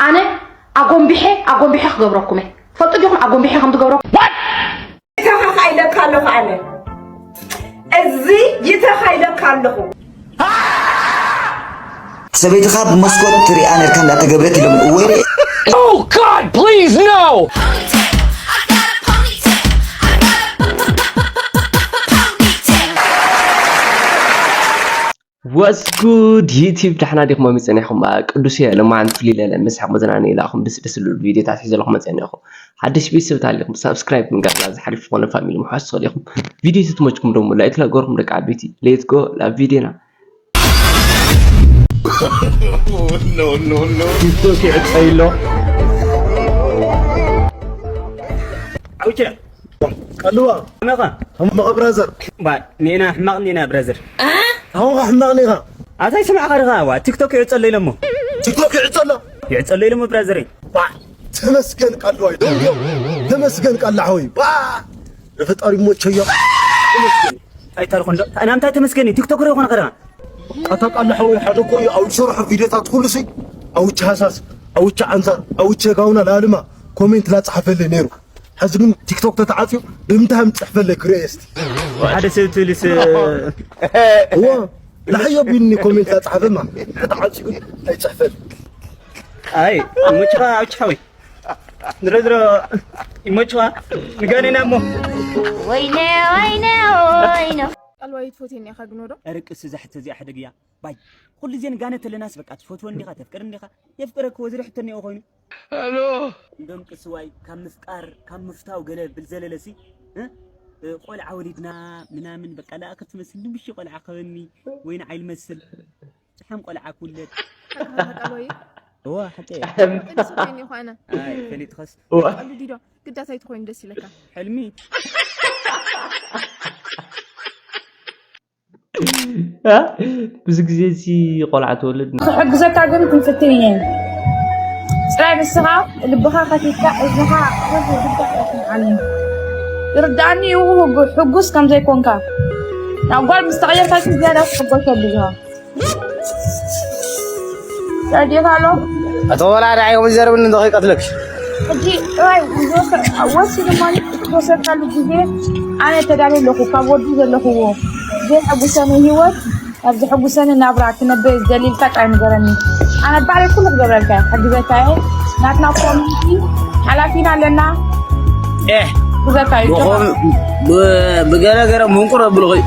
ኣነ ኣጎንቢሐ ኣጎንቢሐ ክገብረኩም እየ። ትፈልጡ ዲኹም ኣጎንቢሐ ከም ዝገብረኩም? ይተኻኻ ኢለካ ኣለኹ ኣነ። እዚ ይተኻ ኢለካ ኣለኹ። ሰበይትኻ ብመስኮት ትሪኣ ነርካ እንዳተገብረት ኢሎም እወ ርኤ Oh God, please no! What's good YouTube? ዳሕና ዲኹም ኣሚፀና ኢኹም ቅዱስ እየ ለማዓንቲ ፍልይ ለለ መስሓቅ መዝናነይ ኢላኹም ደስ ደስ ዝብሉ ቪዲዮታት ሒዘልኩም መፅአ ኣለኹ። ሓደሽ ቤተሰብ ተሃሊኹም ሳብስክራይብ ምግባር ዝሓልፍ ዝኾነ ፋሚሊ ምሓዝ ትኽእል ኢኹም። ቪዲዮ ተትመችኩም ደሞ ላይክ ላገርኩም ደቂ ዓበይቲ። Let's go ናብ ቪዲዮና። ቲክቶክ ይዕፀይ ኣሎ። ኣውቸ ቀልዋ መኻ ሕማቕ ብራዘር ባ ኔና ሕማቕ ኔና ብራዘር ኣሁንኻ ሕማቕ ኔኻ ኣታይ ስማዕኻ ዲኻ ዋ ቲክቶክ ይዕፀሎ ኢሎሞ ቲክቶክ ይዕፀሎ ይዕፀሎ ኢሎሞ ብራዘር ባ ተመስገን ቀልዋይ ደው ተመስገን ቀላሕ ወይ ባ ለፈጣሪ ሞቸዮ ኣይታልኮ እንዶ ናምታይ ተመስገን ቲክቶክ ሪኾነ ኸደኻ ኣታ ቀላሕ ወይ ሓደ እኮ እዩ ኣብ ዝሰርሖ ቪዲዮታት ኩሉ ሲ ኣውቸ ሃሳስ ኣውቸ ኣንሳር ኣውቸ ጋውና ላልማ ኮሜንት ላፅሓፈለይ ነይሩ ሕዚ ግን ቲክቶክ ተተዓፅዩ ብምንታይ ምፅሕፈለይ ክርእየ እስቲ ሓደ ሰብ ትብልስ እዎ ላሕዮ ቢኒ ኮሜንት ላፅሓፈማ ተተዓፅዩ ኣይፅሕፈል ኣይ ሙጭኻ ኣውጭ ሓወይ ድሮ ድሮ ይሞጭኻ ንገኔና እሞ ወይነ ወይነ ወይነ ቃልዋይ ትፎትየኒ ኢኻ ግኖ ዶ ርቅስ እዛ ሕቶ እዚኣ ሕደግያ ባይ ኩሉ ዜን ጋነ ተለናስ በቃ ትፈትወ እንዲኻ ተፍቅር እንዲኻ የፍቅረክ ወዝሪ ሕቶ እኒኦ ኮይኑ እንዶም ቅስዋይ ካብ ምፍቃር ካብ ምፍታው ገለ ብል ዘለለሲ እ? ቆልዓ ወሊድና ምናምን በቃ ለኣኸ ትመስል ንብሽ ቆልዓ ከበኒ ወይ ንዓይ ልመስል ጭሓም ቆልዓ ክውለድ ቃልዋይ እዋ ሓቂ ቅድስ ኮይኒ ኾነ ኣይ ፈሊጥኸስ ቀልዲ ዶ ግዳስ ኣይትኾይኑ ደስ ይለካ ሕልሚ ብዙ ግዜ እዚ ቆልዓ ትወልድ ክሕግዘካ ግን ክንፍትን እየ። ጽራይ ንስኻ ልብኻ ከፊትካ እዝንኻ ክፉት ዝግባእ ኣይትንዓኒ። ይርድኣኒ እዩ ሕጉስ ከም ዘይኮንካ። ናብ ጓል ምስ ተቐየርካ ግን ዝያዳ ትሕጎሰሉ ኢኻ። ተረዲእካ ኣሎ? ኣቶ ወላ ንዓይ ከምኡ ዝዘረብኒ እንዶ ከይቀትለክ። ሕጂ ጥራይ ወሲ ድማ እትወሰድካሉ ግዜ ኣነ ተዳልየ ኣለኹ ካብ ወዲ ዘለኽዎ ዘየሐጉሰኒ ህይወት ናብ ዘሐጉሰኒ ናብራ ክነብር ደሊልካ ጥራይ ንገረኒ ኣነ ባዕለይ ኩሉ ክገብረልካ እየ ክሕግዘካ እየ ናትና ኮሚኒቲ ሓላፊና ኣለና ኤህ ክሕግዘካ እዩ ብኸም ብገለገለ ምንቁር ኣብሉ ኸይ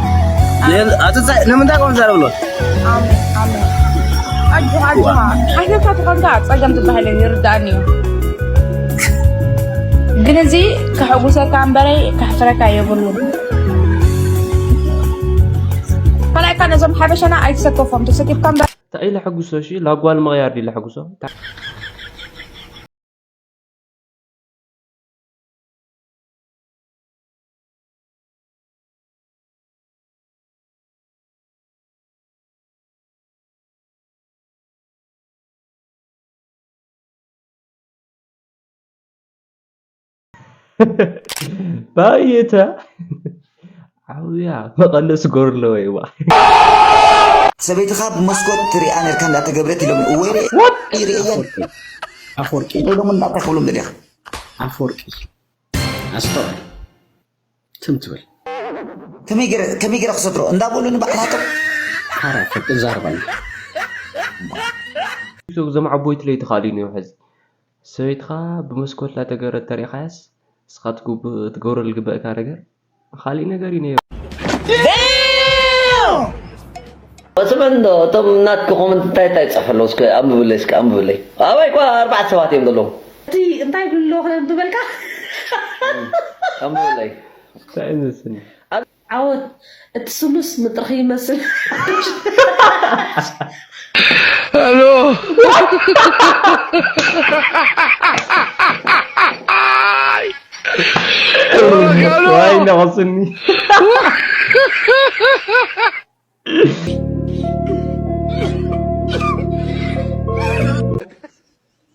ኣትፀ ንምንታይ ከም ዘረብሎ ኣሜን ኣሜን ኣጆኻ ኣጆኻ ሓይልካ ተኾንካ ፀገም ዝበሃል የለን ይርዳእኒ እዩ ግን እዚ ከሐጉሰካ እምበረይ ከሕፍረካ የብሉን ካልኣይካ ነዞም ሓበሸና ኣይትሰከፎም ተሰኪፍካ እምበር እንታይ ኢለ ሕጉሶ እሺ ላጓል ምቕያር ድለ ሕጉሶ ባየታ ዓውያ መቐለስ ጎርለወ ይዋ ሰበይትኻ ብመስኮት ትሪኣ ነርካ እንዳተገብረት ኢሎም እወይ ርኤ ይርእየን ኣፈወርቂ ኢሎም እንዳታ ክብሎም ደሊኻ ኣፈወርቂ ኣስተውዕል ትም ትብል ከመይ ገረ ከመይ ገረ ክሰትሮ እንዳበሉ ንባዕላቶም ሓራ ፍርቂ ዛርባኒ እዞም ዓቦይቲ ለይቲ ካልዩ ነይሩ ሕዚ ሰበይትኻ ብመስኮት ላተገረ ተሪኻያስ ንስኻ ትገብሮ ዝግበእካ ነገር ካሊእ ነገር እዩ ነይሩ ወስመን ዶ እቶም ናትኪ ኮመንት እንታይ እንታይ ይፅሕፍ ኣለዉ እስከ ኣንብብለይ እስከ ኣንብብለይ ኣበይ እኳ ኣርባዕተ ሰባት እዮም ዘለዉ እቲ እንታይ ብሎ ክለም ዝበልካ ኣንብብለይ እንታይ እዩ ዝስኒ ዓወት እቲ ስሉስ ምጥርኺ ይመስል ሄሎ ዋይ ነቐስኒ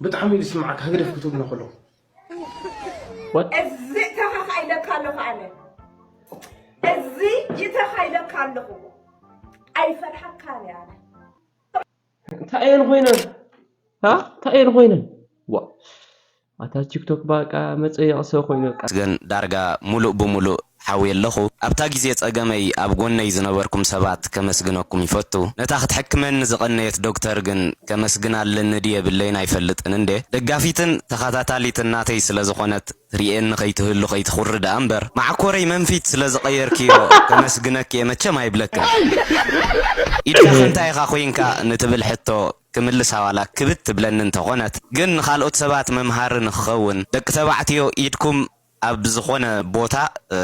ብጣዕሚ እዩ ዝስምዓካ ህግደፍ ክትብሎ ከለኹ እዚ ተኻኻ ኢለካ ኣለኹ ኣነ እዚ ይተኻ ኢለካ ኣለኹ ኣይፈርሓካን እየ ኣነ እንታይ እየን ኮይነን እንታይ እየን ኮይነን ዋ ኣታ ቲክቶክ ባቃ መጸየቕ ሰብ ኮይኑ በቃ። ግን ዳርጋ ሙሉእ ብሙሉእ ሓውየ ኣለኹ። ኣብታ ግዜ ጸገመይ ኣብ ጎነይ ዝነበርኩም ሰባት ከመስግነኩም ይፈቱ። ነታ ክትሕክመኒ ዝቐነየት ዶክተር ግን ከመስግና ኣለኒ ድየ የብለይን ኣይፈልጥን እንዴ። ደጋፊትን ተኸታታሊትን ናተይ ስለ ዝኾነት ትርእየኒ ከይትህሉ ከይትኹሪ ደኣ እምበር፣ መዓኮረይ መንፊት ስለ ዝቐየርክዮ ከመስግነኪ እየ መቸም ኣይብለክን። ኢድካ ከ እንታይ ኢኻ ኮይንካ ንትብል ሕቶ ክምልሳ ዋላ ክብድ ትብለኒ እንተኾነት፣ ግን ንኻልኦት ሰባት መምሃሪ ንክኸውን፣ ደቂ ተባዕትዮ ኢድኩም ኣብ ዝኾነ ቦታ፣ እ፣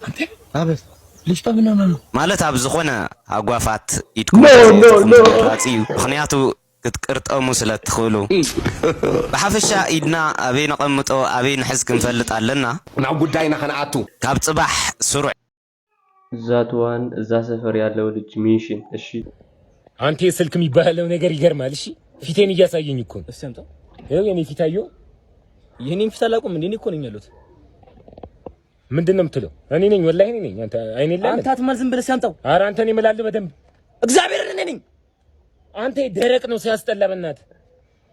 ኣንተ ኣበስ ልጅቷ ምን ሆና ነው? ማለት ኣብ ዝኾነ ሃጓፋት ኢድኩም ኖ፣ ኖ፣ ተዘይትኹም ኖ። ተመራጺ እዩ። ምኽንያቱ ክትቅርጠሙ ስለ እትኽእሉ። ብሓፈሻ ኢድና ኣበይ ነቐምጦ፣ ኣበይ ንሕዝ ክንፈልጥ ኣለና። ናብ ጉዳይና ከነኣቱ። ካብ ጽባሕ ስሩዕ። እዛ ትዋን እዛ ሰፈር ያለው ልጅ ሚንሽን እሺ። አንተ የስልክ የሚባለው ነገር ይገርማል። እሺ ፊቴን እያሳየኝ እኮ ነው። እስቲ አምጣው። ይኸው የኔ ፊት አየው። የኔን ፊት አላውቅም እንዴ? እኔ እኮ ነኝ ያሉት። ምንድን ነው የምትለው? እኔ ነኝ ወላሂ እኔ ነኝ። አንተ አይኔ የለም አንተ አትማል ዝም ብለህ እስቲ አምጣው። ኧረ አንተ እኔ እምላለሁ በደንብ። እግዚአብሔርን እኔ ነኝ። አንተ ደረቅ ነው ሲያስጠላ በእናትህ።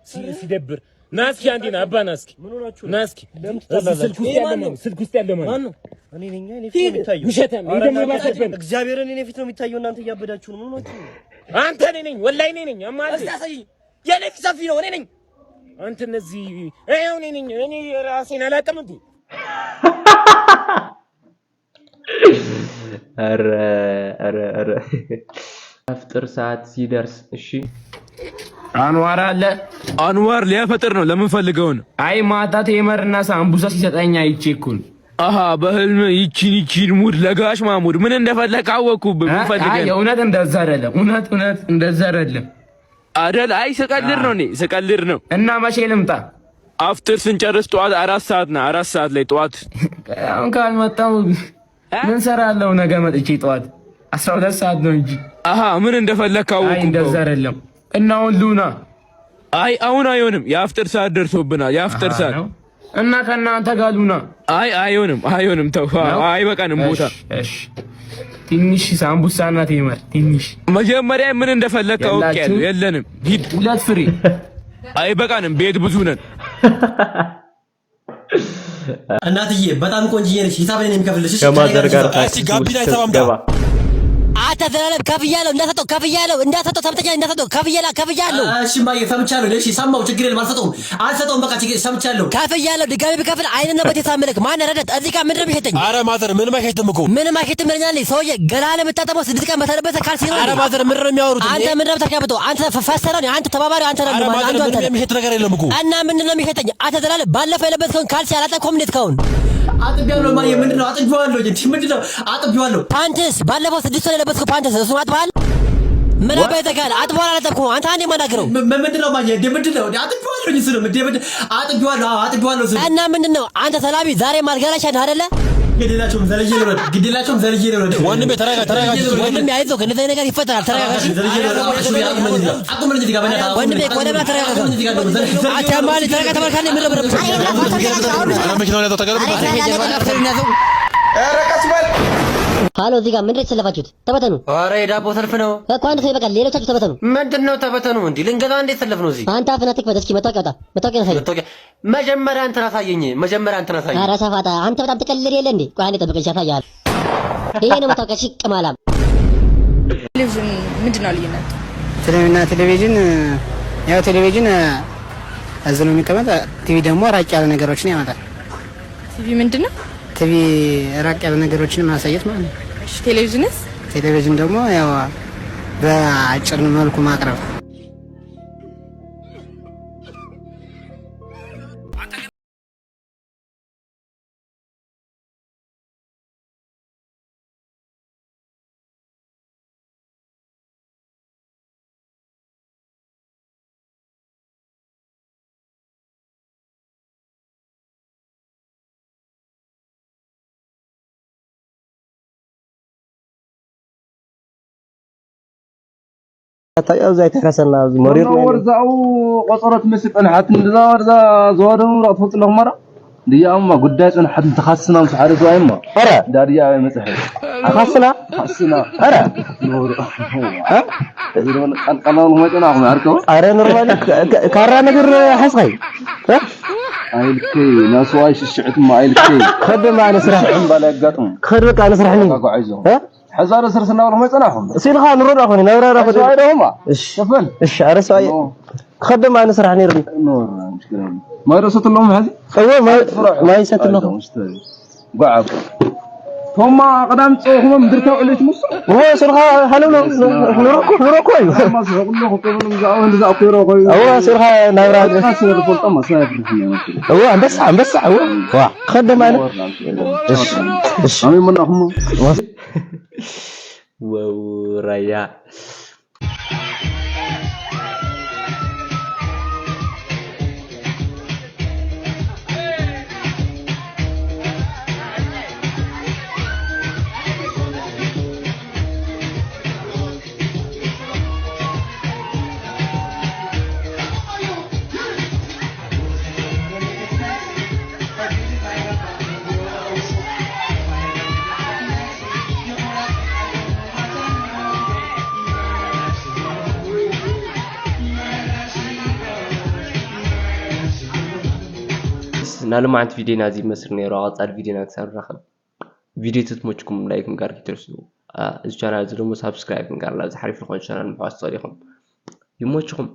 ሲ- ሲደብር ና እስኪ አንዴ ና አባ ና እስኪ ምን ሆናችሁ ነው? ና እስኪ ለምን እዚህ ትጣላላችሁ? ስልክ ውስጥ ይሄ ያለ ማን ማን ነው? ነው? ስልክ ውስጥ ያለ ማን ማን ነው? ነው? እኔ ነኝ እኔ ፊት ሂድ። ነው የሚታየው። ውሸታም ኧረ ይሄ ደግሞ እናንተ የባሰብን። እግዚአብሔርን እኔ ፊት ነው የሚታየው። እናንተ እያበዳችሁ ነው። ምን ሆናችሁ ነው? አንተ እኔ ነኝ ወላሂ እኔ ነኝ አማን እስቲ አሳይ። የኔ ፊት ሰፊ ነው። እኔ ነኝ። አንተ እነዚህ ይኸው እኔ ነኝ። እኔ ራሴን አላውቅም እንዴ? ኧረ ኧረ ኧረ አፍጥር ሰዓት ሲደርስ እሺ። አንዋር አለ። አንዋር ሊያፈጥር ነው። ለምን ፈልገው ነው? አይ ማታ ቴመርና ሳምቡሳ ሲሰጠኝ አይቼ እኮ ነው። አሃ በህልም ይቺን ይቺን ሙድ ለጋሽ ማሙድ ምን እንደፈለግ አወቅኩብህ። ምን እ? ፈልገህ አይ ነው? የእውነት እንደዛ አይደለም። እውነት እውነት እንደዛ አይደለም። አደል አይ ስቀልድ አ። ነው እኔ ስቀልድ ነው። እና መቼ ልምጣ? አፍጥር ስንጨርስ ጠዋት አራት ሰዓት ና አራት ሰዓት ላይ ጠዋት። አሁን ካልመጣው እ? ምን ሰራለሁ? ነገ መጥቼ ጠዋት አስራ ሁለት ሰዓት ነው እንጂ። አሃ ምን እንደፈለግ አይ ካወቅኩ እንደዛ እኮ። አይደለም። እና አሁን ሉና አይ አሁን አይሆንም። የአፍጥር ሰዓት ደርሶብናል። የአፍጥር አሃ ሰዓት ነው። እና ከእናንተ ጋር ሉና አይ አይሆንም፣ አይሆንም። ተው ነው? አይበቃንም ቦታ። እሺ እሺ። ትንሽ ሳምቡሳና ቴመር ትንሽ መጀመሪያ ምን እንደፈለግ ያላችሁ? አውቄያለሁ። የለንም። ሂድ። ሁለት ፍሬ አይበቃንም። ቤት ብዙ ነን። እናትዬ በጣም ቆንጅዬ ነሽ። ሂሳብ እኔ ነኝ የሚከፍልሽ። እሺ፣ ከማዘር ከኔ ጋር ጋር እሺ፣ ጋቢና ውስጥ ሂሳብ አምጣ። ገባ። አንተ ዘላለም ከፍያለሁ እንዳትሰጠው፣ ከፍያለሁ እንዳትሰጠው፣ ሰምተኛል እንዳትሰጠው፣ ከፍያለሁ፣ ከፍያለሁ። እሺ እማዬ ሰምቻለሁ። እሺ ሰማው፣ ችግር የለም አልሰጠውም፣ አልሰጠውም። በቃ ችግር ሰምቻለሁ። ከፍያለሁ። ድጋሚ ብከፍል አይንና በት የሳምልክ ማን ረደት? እዚህ ጋር ምንድን ነው የሚሸተኝ? አረ ማዘር ምንም አይሸትም እኮ። ምንም አይሸትም ይለኛል ሰውዬ። ገላ ለምታጠበው ስድስት ቀን በተለበሰ ካልሲ ነው አረ እንዴ? ማዘር ምንድን ነው የሚያወሩት? አንተ ምንድን ነው የምታሽቃብጠው? አንተ ፈ- ፈሰረው ነህ አንተ ተባባሪው አንተ ነህ። አረ ማዘር አንተ ምንም የሚሸት ነገር የለም እኮ። እና ምንድን ነው የሚሸተኝ? አተ ዘላለም ባለፈው የለበስከውን ካልሲ አላጠብከውም እንዴ እስካሁን? አጥቤዋለሁ ማየ፣ ምንድን ነው አጥቤዋለሁ እንጂ ምንድን ነው አጥቤዋለሁ። ፓንትስ ባለፈው ስድስት ወር የለበስከው ፓንትስ እሱን አጥበሃል? ምን አባይ ዘጋል አጥበዋል አላጠብከውም? አንተ አንዴ ማናገረው ም- ም- ምንድን ነው ማየ እንዴ ምንድን ነው እንዴ አጥቤዋለሁ እንጂ እሱንም እንዴ ምንድን አጥቤዋለሁ። አዎ አጥቤዋለሁ እሱ እና ምንድን ነው አንተ ሰላቢ ዛሬ ማልጋ ላይ ሻን አይደለ? ግዴላቸውም ዘልዬ ልውረድ፣ ግዴላቸውም ዘልዬ ልውረድ። ወንድሜ ተረጋ፣ ተረጋ። ወንድሜ አይዞህ እንደዚህ ነገር ይፈጠራል። ተረጋጋ እሺ። ወንድሜ ቆለማ ተረጋጋ። አትያማል ተረጋ ተባልካለህ። ምን ረብረብ ኧረ መኪናውን ያዘው፣ ተገለበጠ። ሀሎ፣ እዚህ ጋር ምንድን ነው የተሰለፋችሁት? ተበተኑ ኧረ የዳቦ ሰልፍ ነው። እኮ አንድ ሰው ይበቃል። ሌሎቻችሁ ተበተኑ። ምንድን ነው ተበተኑ? እንዲ ልንገዛ እንዴት ሰለፍ ነው እዚህ? አንተ አፍና ትክፈት። እስኪ መታወቂያ አውጣ። መታወቂያ ያሳየኝ። መታወቂያ መጀመሪያ እንትን አሳየኝ። መጀመሪያ እንትን አሳየኝ። ኧረ ሰፋጣ፣ አንተ በጣም ትቀልድ የለ እንዴ? ቆይ አንዴ ጠብቀኝ፣ እሺ፣ ያሳያል። ይሄ ነው መታወቂያ። እሺ፣ ቅማላም ቴሌቪዥን ምንድን ነው ልዩነቱ? ፊልምና ቴሌቪዥን፣ ያው ቴሌቪዥን እዚህ ነው የሚቀመጥ። ቲቪ ደግሞ ራቅ ያለ ነገሮችን ያመጣል። ቲቪ ምንድን ነው? ቲቪ ራቅ ያለ ነገሮችን ማሳየት ማለት ነው። እሺ፣ ቴሌቪዥንስ? ቴሌቪዥን ደግሞ ያው በአጭር መልኩ ማቅረብ። እንታይ ኣብዚ ኣይተረሰና ኣብዚ መሪር ወርዛኡ ቆፀሮ ትመስል ፀንሓት እዛ ወርዛ ዝወደኑ ራ ትፈልጡ ኣለኹም ማራ ድያማ ጉዳይ ጽንሐት እንተኻስና ምስ ሓደ ሰብኣይ እሞ። ኧረ። ዳድያ ኣበይ መጽሐ? ተኻስና? ተኻስና። ኧረ። ኖሮ። እ? እዚ ደሞ ቀልቀላውን መጨና ኣኹም ኣርከው? ኣረ ኖርማሊ ካ-፣ ካ-፣ ካራ ነገር ሓስኻይ። እ? ኣይልከይ፣ ናስዋይ ሽሽዕት እሞ ኣይልከይ። ከደ ማነ ስራሕ። ሽሽዕን ባል ያጋጥም። ከደ በቃ ንስራሕኒ። ተጓጓዒዞ። እ? ሕዛረ ስርስና ወርመ ጸናኹም። ሲልኻ ንሮዳ ኾኒ፣ ናብራ ራ ኾኒ። ሰብኣይ ደኹማ? እሺ። ከፈል። እሺ፣ ኣረ ሰብኣይ። ኖ። ክኸደም ኣነ ስራሕ ነይሩኒ። ኖ፣ ችግር የለም። ማይ ዶ ሰትሎም ሕዚ? እወ፣ ማይ፣ ትፍረሑ። ማይ ሰትለኹ። ኣይዞም፣ ስተ-፣ ጓዓብ። ቶማ ቀዳም ጸውኹም ምድር ተውዕሉ ትምሱ? እወ፣ ስርኻ ሃለው ነው። ኑሮኮ፣ ኑሮኮ እዩ። ማ ስሕቁ ኣለኹ፣ ከምንም ዝኣወ፣ እንዲ ዝኣኮሮ ኮይኑ። እወ፣ ስርኻ ናብራ። ማ ስሕቁ ፈልጦ፣ ማ ስሕቁ ፍርሕኛ መስሉ። እወ፣ ኣንበሳ፣ ኣንበሳ፣ እወ። ዋ፣ ክኸደም ኣነ። እሺ፣ እሺ። ኣሜን መናኹም። ወው ራያ። ናይ ሎማዓንቲ ቪድዮና እዚ ይመስል ነይሩ። ኣብ ቀጻሊ ቪድዮና ክሳብ ንራኸብ፣ ቪድዮ ተትመችኩም ላይክ ምግባር ከይትረስዑ። አ፣ እዚ ቻናል እዚ ደሞ ሳብስክራይብ ምግባር፣ ላብዚ ሓሪፍ ዝኾነ ቻናል ምሕዋስ ትኽእሉ ኢኹም። ይመችኹም።